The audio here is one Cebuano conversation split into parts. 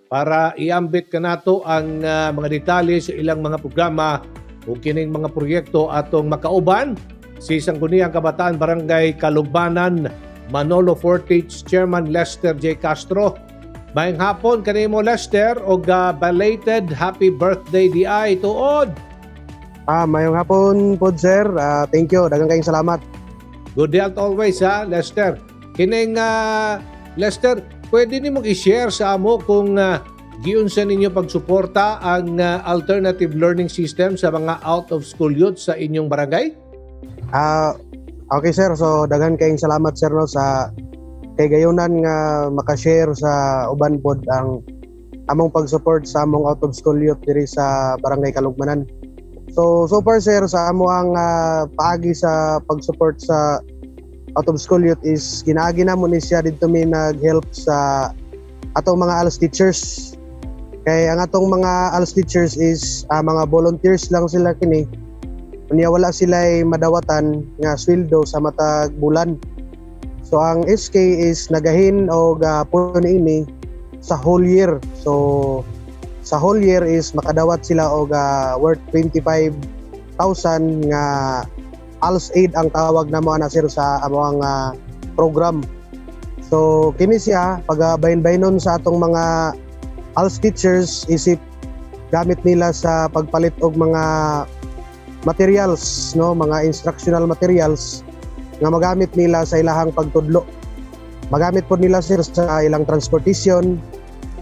Para iambit kanato ang mga detalye sa ilang mga programa o kining mga proyekto, atong makauban si Sangguniang Kabataan Barangay Kalugbanan, Manolo Fortich, Chairman Lester J. Castro. Maayong hapon kanimo, Lester, og belated happy birthday diay tuod. Mayong hapon pod, sir. Thank you. Daghang kayong salamat. Good health always ha, Lester. Kining Lester, pwede nimo i-share sa amo kung giunsa ninyo pagsuporta ang alternative learning system sa mga out of school youth sa inyong barangay? Okay, sir. So daghan kayong salamat, sir, no, sa kay gayunan nga makashare sa uban pod ang among pag-support sa among out of school youth diri sa Barangay Kalugmanan. So so far, sir, sa amo ang paagi sa pag-support sa out of school youth is ginaagi namo ni siya didto mi nag-help sa atong mga ALS teachers. Kay ang atong mga ALS teachers is mga volunteers lang sila kini. Unya wala sila madawatan nga sweldo sa matag bulan. So ang SK is nagahin og puno ini sa whole year. So sa whole year is makadawat sila og worth 25,000 nga ALS aid ang tawag namo ana, sir, sa among program. So kini siya pag bahin-bahinon sa atong mga ALS teachers isip gamit nila sa pagpalit og mga materials, no, mga instructional materials nga magamit nila sa ilahang pagtudlo. Magamit pod nila, sir, sa ilang transportation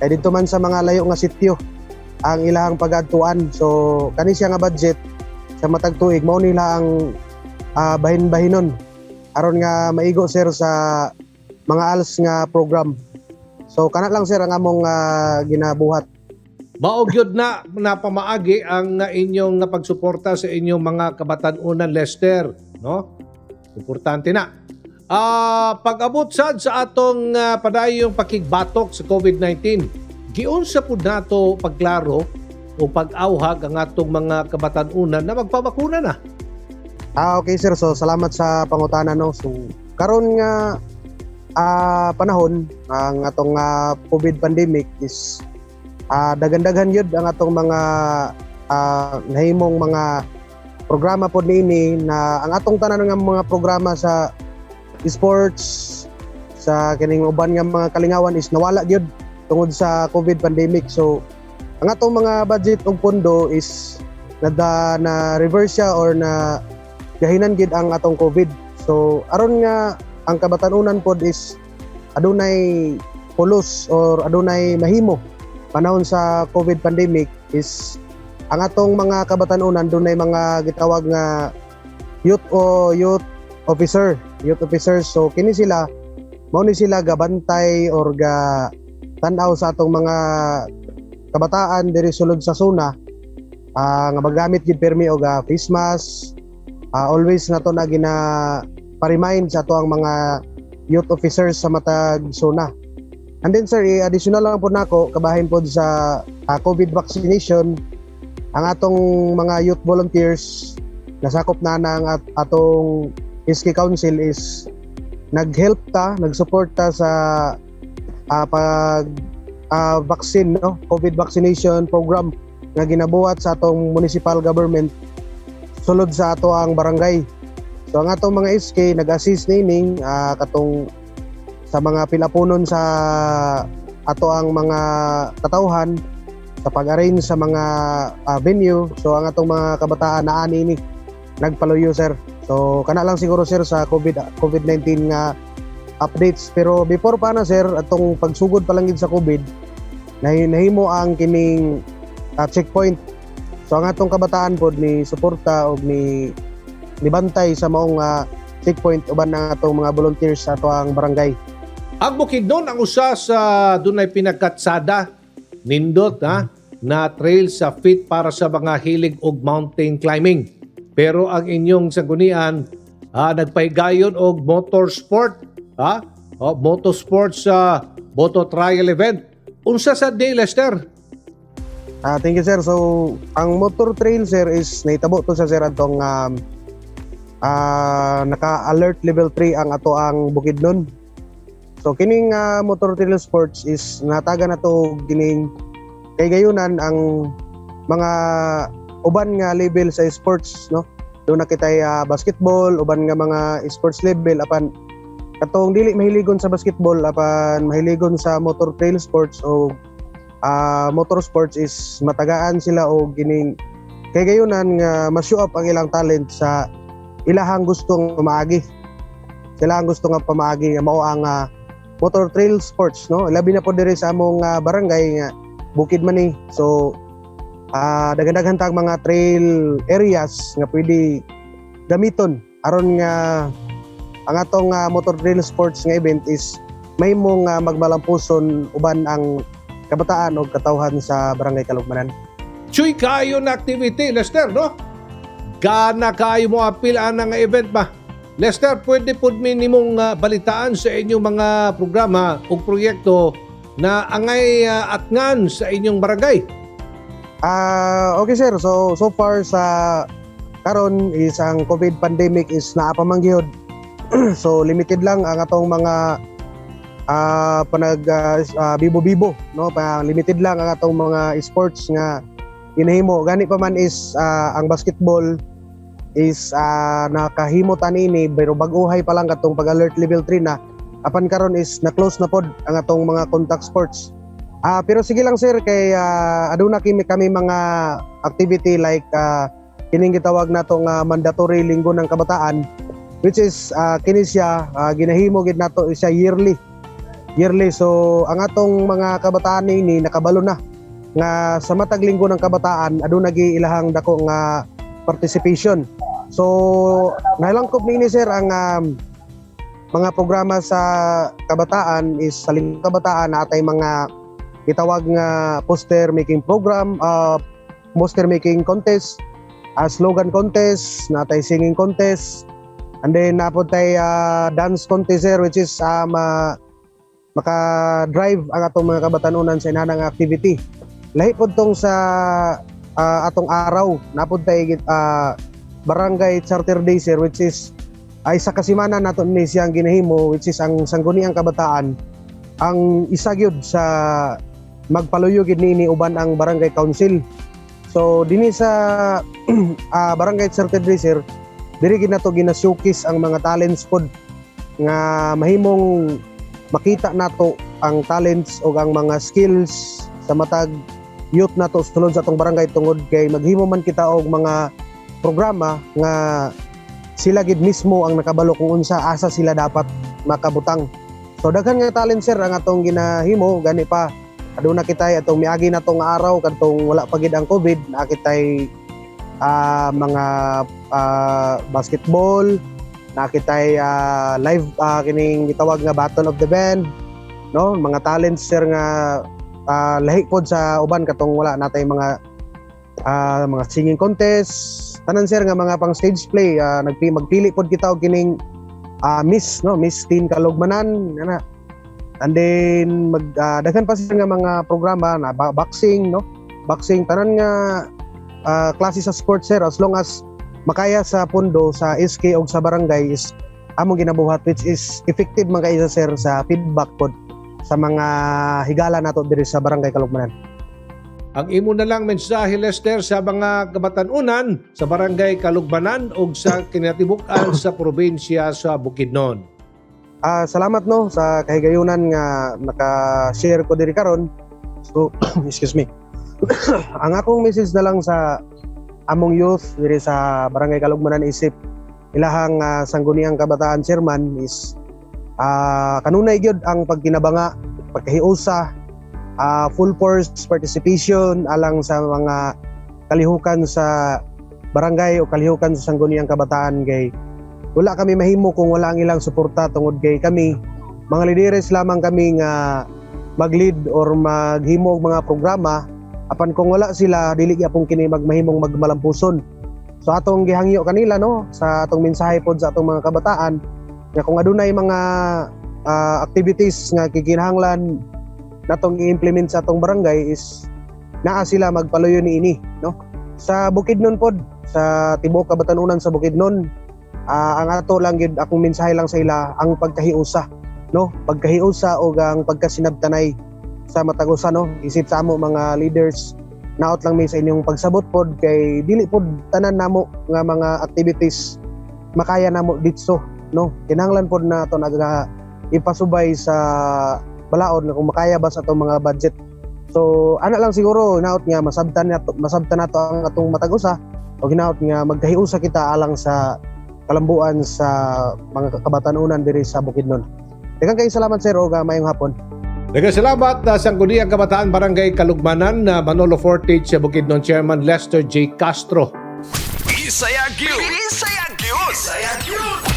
kay didto man sa mga layo nga sityo ang ilahang pagadtuan. So kani siya nga budget sa matag tuig mao nila ang bahin-bahinon aron nga maigo, sir, sa mga ALS nga program. So kana lang, sir, ang among ginabuhat. Mao gyud na napamaagi ang inyong pagsuporta sa inyong mga kabatan-unan, Lester, no? Importante na. Pag-abot sad sa atong padayong pakigbatok sa COVID-19, giunsa pud nato pagklaro o pag-awhag ang atong mga kabatan-unan na magpabakuna na? Okay, sir. So salamat sa pangutana, no. So karon nga panahon ang atong COVID pandemic is daghan-daghan yun ang atong mga nahimong mga programa pod niini na ang atong tanan nga mga programa sa sports, sa kining uban nga mga kalingawan is nawala gyud tungod sa COVID pandemic. So ang atong mga budget ug pondo is nada na reverse siya or na gahinan gid ang atong COVID. So aron nga ang kabatanunan pod is adunay pulos or adunay mahimo panahon sa COVID pandemic is ang atong mga kabatanunan dunay mga gitawag nga youth o youth officer, youth officers. So kini sila mao ni sila gabantay or ga tan-aw sa atong mga kabataan diri sulod sa zona nga magamit gid permi og face mask. Always nato na gina pa-remind sa ato ang mga youth officers sa matag zona. And then, sir, additional lang po nako kabahin pod sa COVID vaccination, ang atong mga youth volunteers nasakop na ng atong SK Council is nag-help ta, nag-support ta sa pag vaccine, no, COVID vaccination program nga ginabuhat sa atong municipal government sulod sa ato ang barangay. So ang atong mga SK nag-assist nining katong sa mga pilapunon sa ato ang mga katawhan sa pag-arrange sa mga venue. So ang atong mga kabataan na ani ni nagpaluyo, sir. So kana lang siguro, sir, sa COVID-19 nga updates. Pero before pa na, sir, atong pagsugod pa lang gid sa COVID, nahimo ang kining checkpoint. So ang atong kabataan pod ni suporta og ni bantay sa maong checkpoint uban ang atong mga volunteers sa ato ang barangay. Ang Bukidnon ang usa sa dunay pinagkatsada nindot ha na trail sa fit para sa mga hilig og mountain climbing. Pero ang inyong sanggunian nagpahigayon og motorsport ha, o motorsport sa Moto Trial event. Unsa sad ni, Lester? Thank you, sir. So ang motor trail, sir, is nahitabo to sa sir atong naka-alert level 3 ang ato ang Bukidnon. So kining motor trail sports is nataga na to kining kahigayunan ang mga uban nga level sa sports, no? Duna kitay basketball, uban nga mga sports level, apan katong dili mahiligon sa basketball apan mahiligon sa motor trail sports o motor sports is matagaan sila og kining kahigayunan nga ma-show up ang ilang talent sa ilahang gustong pamaagi. Sila ang gusto nga pamaagi nga mao ang motor trail sports, no? Labi na po diri sa among barangay nga bukid man ni. So daghan-daghan tag mga trail areas nga pwede gamiton aron nga ang atong motor trail sports nga event is mahimong magmalampuson uban ang kabataan o katawhan sa Barangay Kalugmanan. Chuy kayo na activity, Lester, no? Gana kayo mo apil ana nga event ba? Lester, pwede pud mi nimong balitaan sa inyong mga programa o proyekto na angay atngan sa inyong barangay. Ah, okay, sir. So so far sa karon is ang COVID pandemic is naa pa man gyud. So limited lang ang atong mga panag bibo-bibo, no? Pa limited lang ang atong mga sports nga ginahimo. Gani pa man is ang basketball is nakahimo tanini pero bag-ohay pa lang katong pag-alert level 3 na, apan karon is na-close na pod ang atong mga contact sports. Ah, pero sige lang, sir, kay aduna kami mga activity like kining gitawag nato nga mandatory Linggo ng Kabataan, which is kini siya ginahimo gid nato siya yearly. Yearly. So ang atong mga kabataan ini nakabalo na nga sa matag Linggo ng Kabataan aduna gi ilahang dako nga participation. So nalangkob niini, sir, ang mga programa sa kabataan is sa Linggo Kabataan natay mga gitawag nga poster making program, poster making contest, slogan contest, natay singing contest, and then napod tay dance contest, sir, which is maka-drive ang atong mga kabatanunan sa inanang activity. Lahi pod tong sa atong araw, napod tay Barangay Charter Day, sir, which is ay sa kasimana nato ni siyang ginahimo, which is ang Sangguniang Kabataan ang isa gyud sa magpaluyo gid niini uban ang barangay council. So dinhi sa Barangay Charter Day, sir, diri gid nato gina-showcase ang mga talents pod nga mahimong makita nato ang talents o ang mga skills sa matag youth nato sulod sa atong barangay, tungod kay maghimo man kita og mga programa nga sila gid mismo ang nakabalo kung unsa, asa sila dapat makabutang. So daghan nga talent, sir, ang atong ginahimo. Gani pa aduna kitay atong miagi natong araw kadtong wala pa gid ang COVID, naa kitay mga basketball, naa kitay live kining gitawag nga Battle of the Band, no? Mga talents, sir, nga lahi pod sa uban katong wala natay mga mga singing contest, tanan, sir, nga mga pang stage play, magpili pod kita og kining Miss, no, Miss Teen Kalugmanan ana. And then mag daghan pa sila nga mga programa na boxing, no? Boxing, tanan nga klase sa sports, sir, as long as makaya sa pundo sa SK o sa barangay is among ginabuhat, which is effective man kaayo, sir, sa feedback pod sa mga higala nato diri sa Barangay Kalugmanan. Ang imo na lang mensahe, Lester, sa mga kabatanunan sa Barangay Kalugbanan ug sa kinatibuk-an sa probinsya sa Bukidnon. Ah, salamat, no, sa kahigayunan nga naka-share ko diri karon. So, excuse me. Ang akong message na lang sa among youth diri sa Barangay Kalugmanan isip ilahang Sangguniang Kabataan chairman is kanunay gyud ang pagkinabanga, pagkahiusa, full force participation alang sa mga kalihukan sa barangay o kalihukan sa Sangguniang Kabataan, kay wala kami mahimo kung wala ang ilang suporta, tungod kay kami mga lideres lamang kami nga mag-lead or maghimo og mga programa, apan kung wala sila, dili gyapon kini magmahimong magmalampuson. So atong gihangyo kanila, no, sa atong mensahe pod sa atong mga kabataan nga kung adunay mga activities nga kikinahanglan natong i-implement sa atong barangay is naa sila magpaluyo niini, no? Sa Bukidnon pod, sa tibuok kabatanunan sa Bukidnon, ang ato lang gid, akong mensahe lang sa ila ang pagkahiusa. no, pagkahiusa o ang pagkasinabtanay sa matag usa, no, isip sa amo mga leaders. Naot lang mi sa inyong pagsabot pod kay dili pod tanan namo nga mga activities makaya namo ditso, no. Kinahanglan pod na ato naga ipasubay sa balaod nga kung makaya ba sa atong mga budget. So ana lang siguro, hinaot nga masabtan nato ang atong matag usa o hinaot nga magkahiusa kita alang sa kalambuan sa mga kabatanunan diri sa Bukidnon. Daghang kaayo salamat, sir, og maayong hapon. Daghang salamat na Sangguniang Kabataan Barangay Kalugmanan na Manolo Fortich sa Bukidnon Chairman Lester J. Castro. Bisaya gyud. Bisaya gyud. Bisaya gyud.